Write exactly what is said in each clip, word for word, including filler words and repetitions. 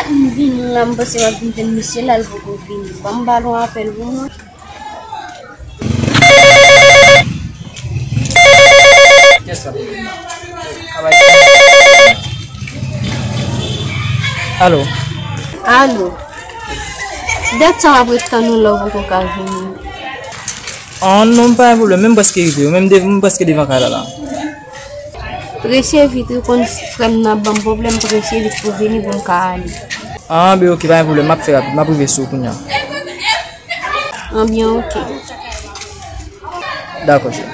M vini la, m panse w ap vin jwenn misye la, l poko vini. Ban m ba l yon apèl pou mwen. Alo. Alo. Dat sa m ap ret tann ou la, ou poko ka vini. Oh non, pa gen pwoblèm, men m prèske rive, menm de, m prèske devan kay la la. Preche vit, ou konn frè m nan ban m pwoblèm, preche vit pou vini pou m ka ale. Ah, ben oke, pa gen pwoblèm, m ap fè rapid, m ap rive sou ou kounya. Anbyen oke. Dakò, cheri.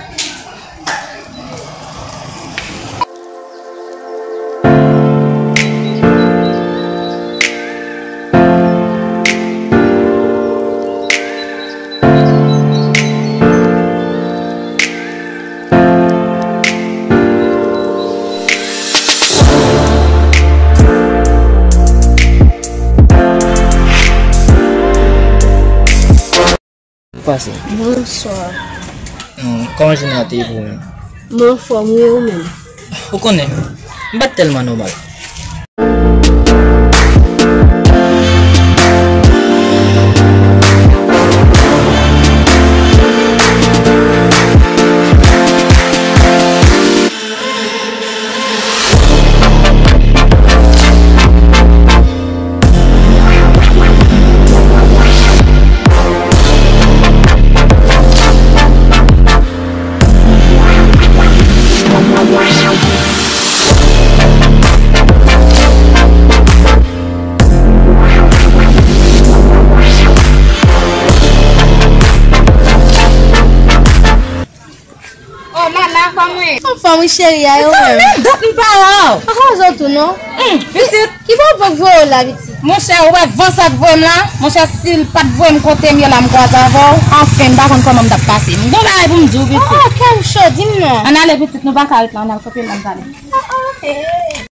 Pase. Bonswa. Hmm, kòman jounen an te ye pou ou menm? Mwen anfòm, wi, ou menm? Ou konnen, m pa t tèlman nòmal. Oh, Lala, kòman w ye? Anfòm, wi, cheri, a yo menm. Sa fè dat m pa wè w. Anfòm, zòt ou non? Hmm, pitit. Ki bò w voye w la, pitit? Monchè, ou wè van sa k voye m la? Monchè, si l pa t voye m kote m ye la, m kwaze avè w. Anfen, m pa konn kòman m t ap pase. M gon bagay pou m di w, pitit. Oh, kè m cho, di m non. Ann ale, pitit, nou pa ka ret la, ann al kanpe la, m prale. Oh, oh, ok.